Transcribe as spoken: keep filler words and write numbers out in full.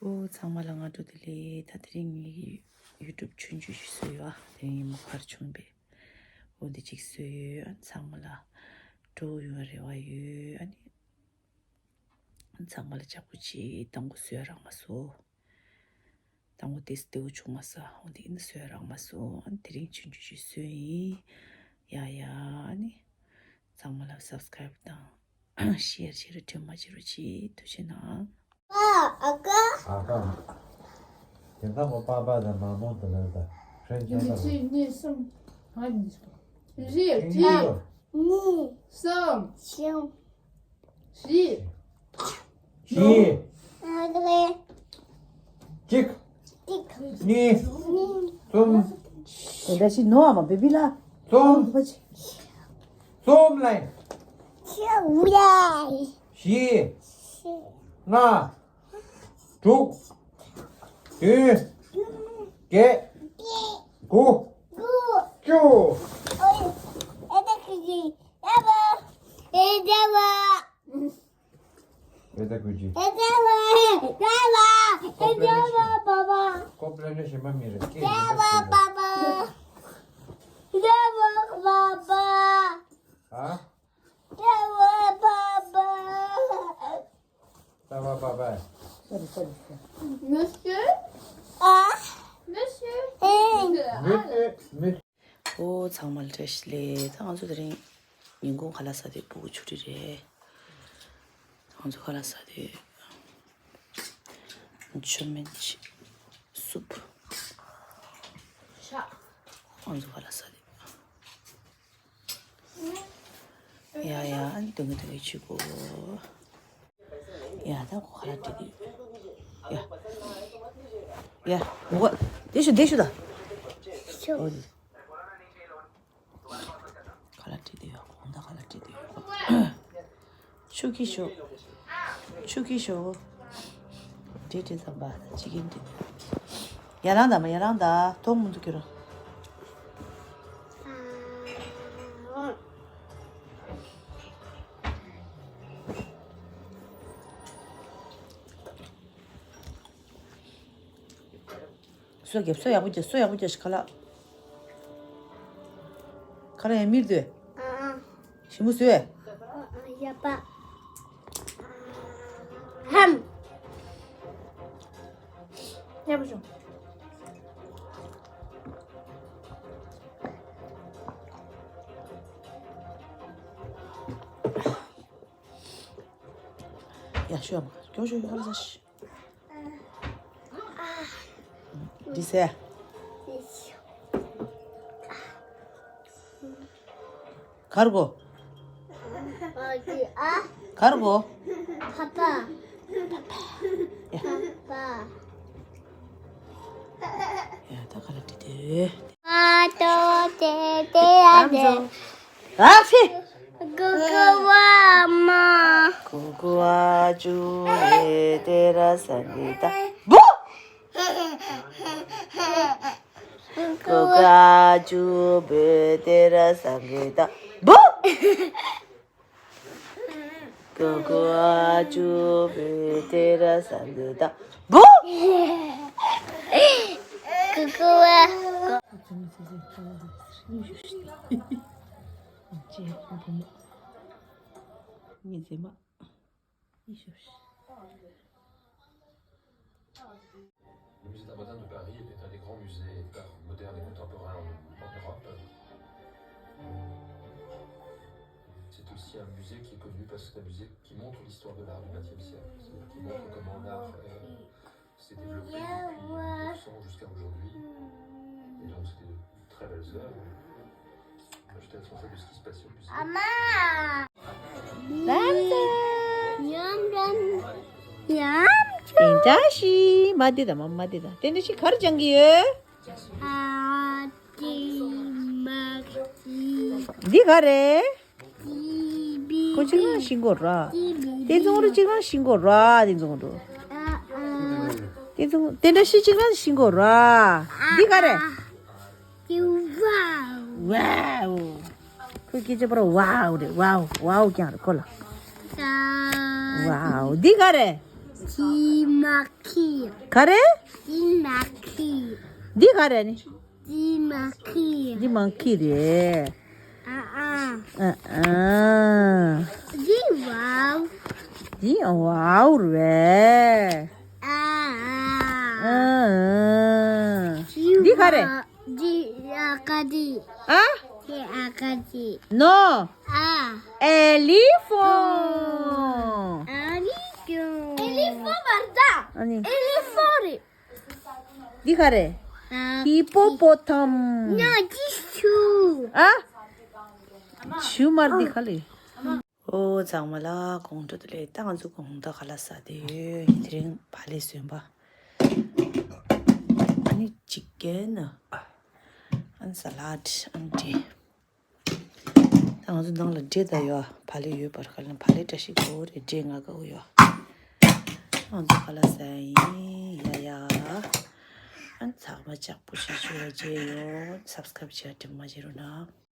ཨོ་ཚང་མ་ལ་སྔ་དྲོ་བདེ་ལེགས། ད་དེ་རིང་ངེད་ཀྱི་ཡུ་ཊུབ་ཆུང་ཆུང་ཞིག་བཟོས་ཡོད། དེ་རིང་མོ་ཁར་བྱུང་པས། འོ་འདི་གཅིག་བཟོས་ཡོད། ཚང་མ་ལ་སྤྲོ་པོ་ཡོང་བའི་རེ་བ་ཡོད། ཨ་ནི་ཚང་མ་ལ་ལྕགས་པོ་ཅིག་དང་པོ་བཟོས་རག་མ་སོང་། དང་པོ་དེ་བདེ་པོ་བྱུང་མ་སོང་། འོ་འདི་ནི་བཟོས་རག་མ་སོང་། ཨ་ནི་དེ་རིང་ཆུང་ཆུང་ཞིག་བཟོས་ཡིན། ཡ་ཡ། ཨ་ནི་ཚང་མ་ལ་སབ་སི་ཀ་རེབ་དང་ཤེར་བྱེད་རོགས། དྲན་མ་བརྗེད་རོགས་གྱིས། ཐུགས་རྗེ་གནང་། ཨ་ཀ། ཨ་ཀ། དེ་ལྟ་བུ་པ་པ་དང་མ་མོ་དེ་ལ་ད་ཧྲན་ཅན་ད་གཅིག་གཉིས་གསུམ། ཨ་གཉིས་གཉིས། གཉིས། གསུམ། གསུམ། བཞི། བཞི། ཨ་ཀ། གཅིག་གཅིག་གཉིས། གཉིས། གསུམ། དེ་འདྲ་ཞིག་ནོ་ཨ་མ་བེ་བི་ལ། གསུམ། གསུམ་ལ། བཞི། ལྔ། དྲུག་བདུན། བརྒྱད། དགུ། བཅུ། ཨེ་ད་གུ་ཅི། ཨེ་ད་བ། ཨེ་ད་བ། ཨེ་ད་བ་བ་བ། ཀོ་པི་ལེན་ཤེས་མ་མི་རེད། ཀེ་ད་བ་བ་བ། ད་བ་བ་བ། ཨ། ད་བ་བ་བ། ད་བ་བ་བ། སོ་རི་སོ་རི་སོ་རི། Monsieur? ཨ། Monsieur? ཨེ། Monsieur, monsieur. ཨོ་ཚང་མ་ལ་བཀྲ་ཤིས་བདེ་ལེགས། ད་ང་ཚོ་དེ་རིང་ཉིན་གུང་ཁ་ལག་ཟ་དུས་སྤུ་གུ་ཆུང་འདྲིས་རེད། ང་ཚོ་ཁ་ལག་ཟ་དུས་ཆོ་མེན་ཆི་སུབ། ང་ཚོ་ཁ་ལག་ཟ་དུས། ཡ་ཡ། ཨ་ནི་སྡུག་གི་སྡུག་གི་ཆུ་གོ། ཡ་ད་ཁོ་ཁ་ལག་སྤྲད་དེ་ཡོད། ཡ། ཡ་མོ་ག་དེ་ཤུ་དེ་ཤུ་ད། ཤུ། ཨོ་དེ། ཁ་ལག་སྤྲད་དེ་ཡོད། ཁོང་ད་ཁ་ལག་སྤྲད་དེ་ཡོད། ཆུ་ཁྱི་ཤོ། ཆུ་ཁྱི་ཤོ། དེ་དེ་ཙམ་པ་ཅི་གིན་དེ། ཡ་རང་ད་མ་ཡ་རང་ད་ཐོག་མུ་འདུག་ཁྱོད་རང་། སོ་རྒྱབ། སོ་ཡག་པོ་རྒྱབ། སོ་ཡག་པོ་རྒྱབ་ཤིག་ཁ་ལག་ཁ་ལག་ཡང་མིར་དུ། ཨ། ཞིམ་པོ་བཟོས། ཨ་ཨ་ཡག་པ། ཧམ། ཡག་པོ་བྱུང་། ཡ་ཤོད་མ་སྐྱོ་ཤོད་ཡ་ལ་ཟ་ཤི། འདི་ཟེར། གར་གོ། གར་གོ། ཡ། ཡ་ད་ག་ལ་འདི་དེ། ཨ་ཕི། ཀུ་ཀུ་ཝ་མ། ཀུ་ཀུ་ཝ་ཅུ་རེ་ཏེ་ར་སང་གི་ད་བུ། ཀུ་ཀུ་ཝ་ཅུ་བེ་ཏེ་ར་སང་གི་ད་བུ། ཀུ་ཀུ་ཝ་ཅུ་བེ་ཏེ་ར་སང་གི་ད་བུ། ཀུ་ཀུ་ཝ། ཅེ་ཕོ་ཕོ་མོ། ངའི་མཛེས་མ། ཡེ་ཤུ། Le musée Tabotin de Paris est un des grands musées d'art moderne et contemporain en, en Europe. C'est aussi un musée qui est connu parce que c'est un musée qui montre l'histoire de l'art du vingtième siècle, c'est-à-dire qui montre comment l'art, euh, s'est développé depuis mille neuf cents jusqu'à aujourd'hui. Et donc, c'était de très belles œuvres. Moi, j'étais responsable de ce qui se passait au musée. ཨ་མ། ལམ་ཟེར། ཡམ་ཡམ། ཡམ། དེ་འདྲ་ཞིག་མ་དེ་དང་མ་མ་དེ་དང་དེ་འདྲ་ཞིག་ག་རེ་སྦྱང་གི་ཡོད། ཨ་དེ་མ་དེ། འདི་ག་རེ། ཁོ་གཅིག་རང་ཤིང་གོ་ར། དེ་ཚོ་རུ་གཅིག་རང་ཤིང་གོ་ར། དེ་ཚོ་རུ། དེ་ཚོ་དེ་འདྲ་ཤི་གཅིག་རང་ཤིང་གོ་ར། འདི་ག་རེ། ཝའོ། ཁོ་སྐད་ཆ་པར་ཝའོ་རེད། ཝའོ་ཝའོ་ཀྱང་རེད་ཁོ་ལ། ཝའོ། འདི་ག་རེ། ཅི་མ་ཁི། ག་རེ། ཅི་མ་ཁི། འདི་ག་རེ་ནི། ཅི་མ་ཁི། འདི་མང་ཁི་རེད། ཨ་ཨ། ཨ་ཨ། འདི་ཝའོ། འདི་ཝའོ་རེད། ཨ་ཨ། ཨ་ཨ། འདི་ག་རེ། འདི་ཨ་ཀ་ཅི། ཨ། འདི་ཨ་ཀ་ཅི། ནོ། ཨ། ཨེ་ལི་ཧྥོན། ཨེ་ལི་ཧྥོན། ཨེ་ལི་ཧྥོན་མ་རེད་ད། ཨ་ནི། ཨེ་ལི་ཧྥོན་རེད། འདི་ག་རེ། ཨ། ཧི་པོ་པོ་ཐམ། ཉ་ཅི་ཆུ། ཨ། ཆུ་དམར་འདི་ག་ལེ། ཨོ་ཚང་མ་ལ་དགོང་དྲོ་བདེ་ལེགས། ད་ང་ཚོ་དགོང་དག་ག་ལ་ཟ་དེ་ཡོད། དེ་རིང་བག་ལེབ་སོན་པ། ཨ་ནི་ཅི་ཀན་ཨ་ནི་ས་ལད་ཨ་ནི་འབྲས། ད་ང་ཚོ་ནང་ལ་འབྲས་ད་ཡོད། བག་ལེབ་ཡོད་པར་ག་ལ་བག་ལེབ་བཀྲ་ཤིས་སྒོ་རེ་འབྲས་ང་དགའ་བོ་ཡོད། ང་ཚོ་ག་ལ་ཟ་ཡིན་ཡ་ཡ། ཨ་ནི་ཚང་མ་ལྕགས་པོ་ཞིག་ཞུ་བ་བརྗེད་ཡོད། སབ་སི་ཀ་རབ་བྱེད་ཡ་དྲི་མ་བརྗེད་རོགས་གནང་།